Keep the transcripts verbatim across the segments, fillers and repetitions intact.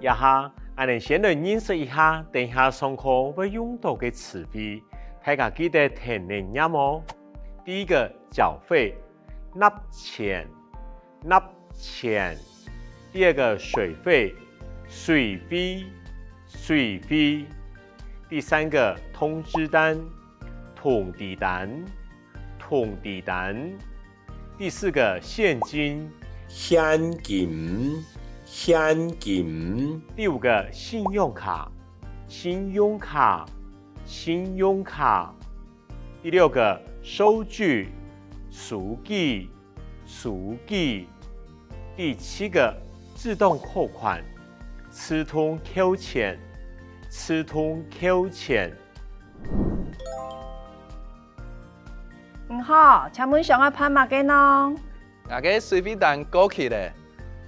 這下，𠊎等先來認識一下等一下上課會用到个詞彙，大家記得跈等唸哦。第一個，繳費，納錢，納錢。第二個，水費，水費，水費。第三個，通知單，通知單，通知單。第四個，現金，現金，現金。第五個，信用卡，信用卡，信用卡。第六個，收據，收據，收據。第七個，自動扣款，自動扣錢，自動扣錢。你好，請問想愛辦麼个呢？𠊎个水費單過期了，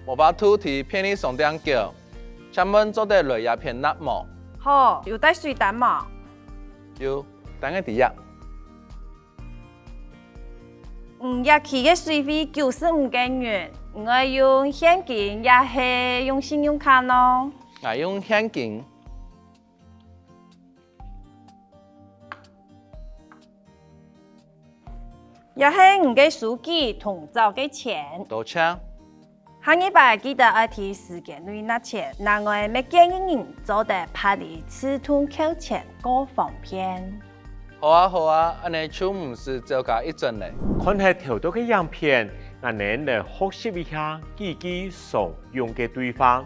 無法度在便利商店繳，請問做得來這片納無？好，有帶水單無？有，單个在這。你這期个水費九十五個銀，你愛用現金也係用信用卡呢？𠊎用現金。 這係你个收據同找个錢。多謝。下二擺記得愛在時間內納錢，另外乜建議你做得辦理自動扣錢，較方便。好啊，好啊，恁呢就毋使走加一轉了。看忒頭到个影片，𠊎等來學習一下幾句常用个對話。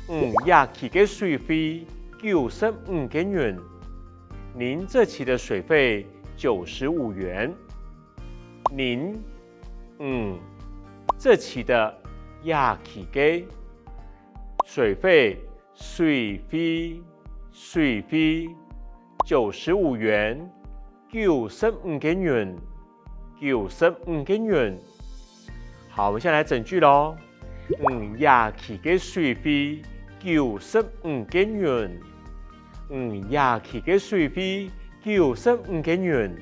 你這期个水費九十五個銀， 您這期的水費九十五元。您，你，這期的，這期个，水費，水費，水費，九十五元，九十五個銀，九十五個銀。好，我們先來整句囉。你這期个水費九十五個銀。 你這期个水費九十五個銀。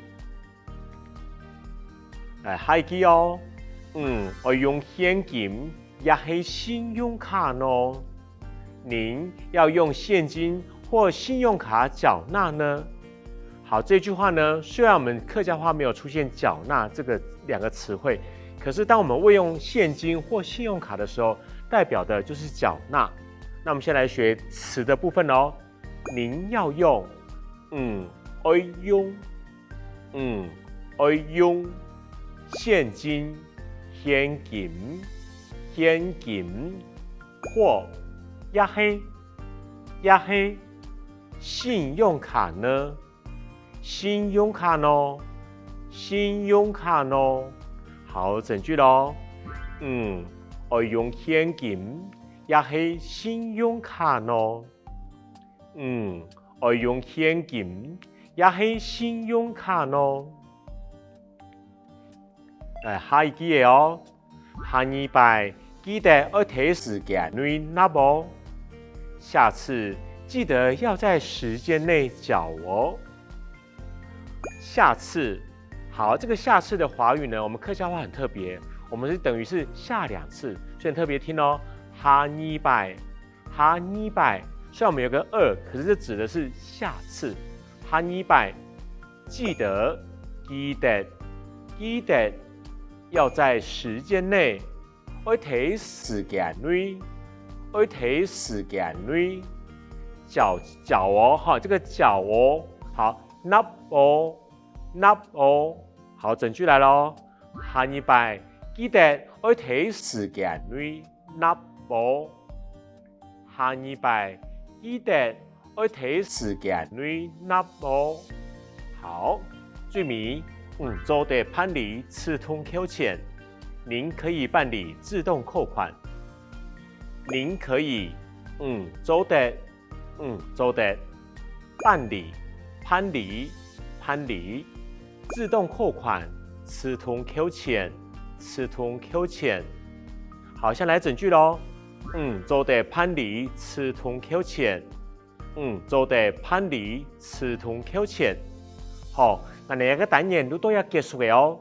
來，下一句哦，你愛用現金也係信用卡呢？您要用現金或信用卡繳納呢？好，這句話呢，雖然我們客家話沒有出現繳納這個兩個詞彙，可是當我們會用現金或信用卡的時候，代表的就是繳納。那我們先來學詞的部分哦。 您要用，你愛用，你愛用，現金，現金，現金，或，也係，也係，信用卡呢？信用卡呢？信用卡呢？好，整句囉。你愛用現金，也係信用卡呢？ 你愛用現金也係信用卡呢？來，下一句仔哦，下二擺記得愛在時間內納哦。下次記得要在時間內繳哦。下次，好，這個下次的華語呢，我們客家話很特別，我們是等於是下兩次，所以很特別聽哦。下二擺， 下二擺，雖然我們有個二，可是這指的是下次。下二擺，記得，記得，記得，要在時間內，愛在時間內，愛在時間內，繳，繳哦，哈，這個繳哦，好，納哦，納哦，好，整句來囉。下二擺，記得愛在時間內納哦。 下二擺，記得愛在時間內納哦。好，最尾，你做得辦理自動扣錢，您可以辦理自動扣款。您可以，你做得，你做得，辦理，辦理，辦理，自動扣款，自動扣錢，自動扣錢。好，先來整句囉。 你做得辦理自動扣錢。你做得辦理自動扣錢。好，𠊎等个單元就到這結束了哦。